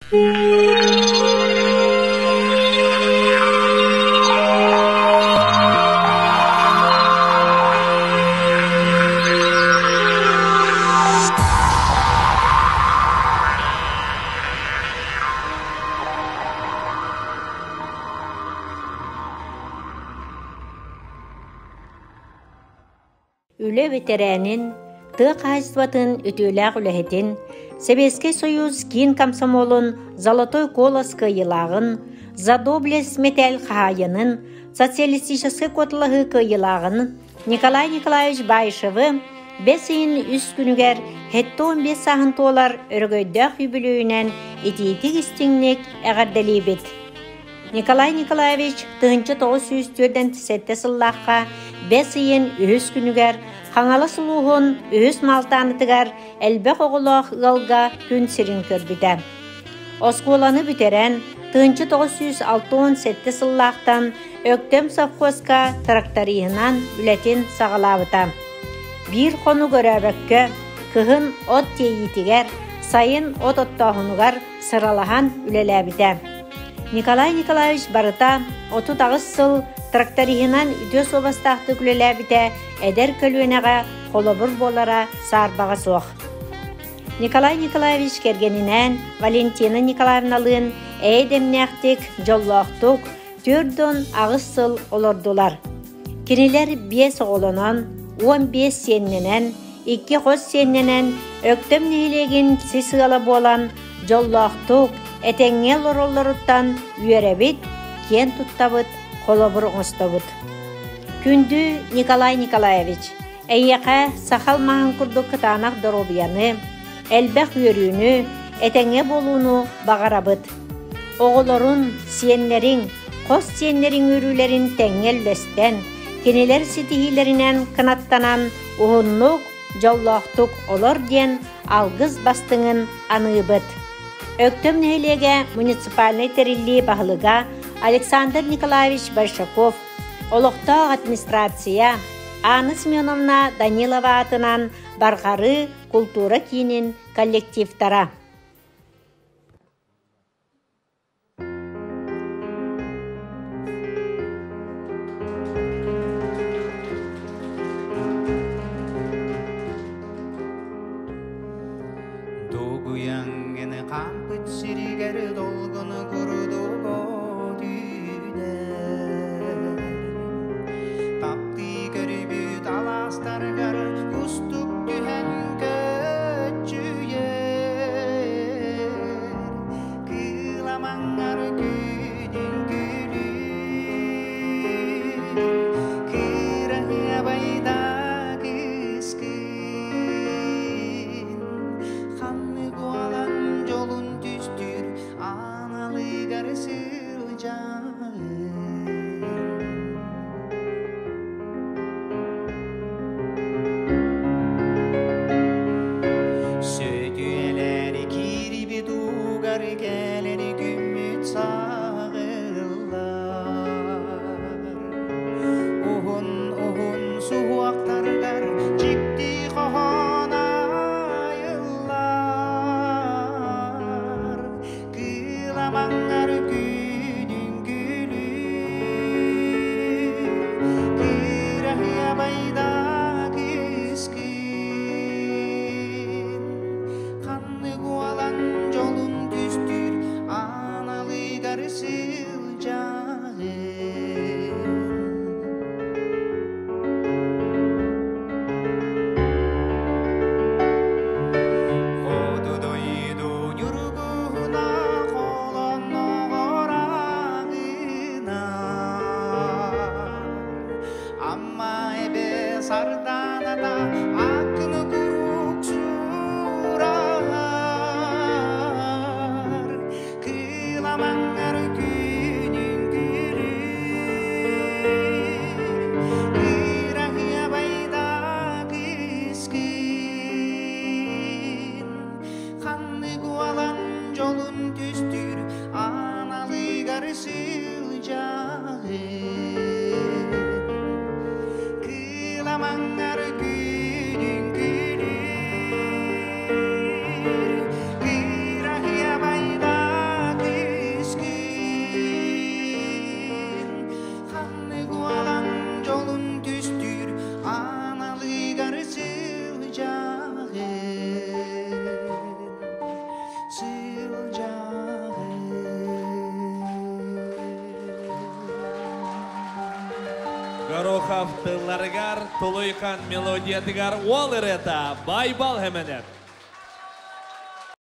Үлэ бэтэрээнин, тыа хаһаайыстыбатын үтүөлээх үлэһитин, Сэбиэскэй Союз киин комсомолун «Золотой колос» кыайыылааҕын, «За доблесть» мэтээл хаһаайынын, социалистическай куоталаһыы кыайыылааҕын Николай Николаевич Баишевы бэс ыйын үс күнүгэр 75 сааһын туолар өрөгөйдөөх үбүлүөйүнэн итиитик-истиҥник эҕэрдэлиибит! Николай Николаевич 1947 сыллаахха бэс ыйын үһүс күнүгэр Хаҥалас улууһун үһүс Маалтаанытыгар элбэх оҕолоох ыалга күн сирин көрбүтэ. Оскуоланы бүтэрэн, 1967 сыллаахтан Өктөм совхозка тракториһынан үлэтин саҕалаабыта. Биир хонук өрөөбөккө, кыһын от тиэйиитигэр, сайын от оттооһунугар сыралаһан үлэлээбитэ. Николай Николаевич барыта 38 сыл тракториһынан үтүө суобастаахтык үлэлээбитэ эдэр көлүөнэҕэ холобур буолара саарбаҕа суох. Николай Николаевич кэргэнинээн Валентина Николаевналыын эйэ-дэмнээхтик, дьоллоохтук 48 сыл олордулар. Кинилэр биэс оҕолонон, 15 сиэннэнэн, икки хос сиэннэнэн Өктөм нэһилиэгин сис ыала буолан дьоллоохтук, этэҥҥэ олороллоруттан үөрэбит, киэн туттабыт, холобур оҥостобут. Күндү Николай Николаевич, эйиэхэ саха алмааһын курдук кытаанах доруобуйаны, элбэх үөрүүнү, этэҥҥэ буолууну баҕарабыт. Оҕолорун, сиэннэриҥ, хос сиэннэриҥ үөрүүлэрин тэҥҥэ үллэстэн, кинилэр ситиһиилэринэн кынаттанан уһуннук, дьоллоохтук олор диэн алгыс бастыҥын аныыбыт. Өктөм нэһилиэгэ муниципальнай тэриллии баһылыга Александр Николаевич Большаков, олохтоох администрация Анна Семеновна Данилова аатынан Барҕарыы култуура киинин коллективтара. Дугуйаҥҥын хаампыт сиригэр долгуну курдук үүнэр. Таптыы көрбүт алаастаргар кустук түһэн көччүйэр. Кыыламаҥҥар күнүн күлүүр, кыраһыабайда кыскын. Ханнык уолан дьолун түстүүр, аналыгар сылдьаҕын. Сөтүөлэри киирбит уугар кэлэри күммүт саҕыллар. Уһун-уһун суһуохтаргар дьикти хоһоон айыллар. Кыыламаҥҥар күнүн күлүү, кыраһыабайда кыскын. Ханнык уолан дьолун түстүүр аналыгар сылдьаҕын. Хоту дойду ньургуһуна холонноҕор ааҕына Амма эбэ сарданата аккыны куруук суурар Кыыламаҥҥар күнүн күлүүр Кыраһыабайда кыскын Ханнык уолан дьолун түстүүр аналыгар сылдьаҕын Кыыламаҥҥар күнүн күлүүр Кыраһыабайда Сылдьаҕын. Горохов тылларыгар, Тулуйхан мелодиятыгар уол ырыата Байбал Хэмэнэп.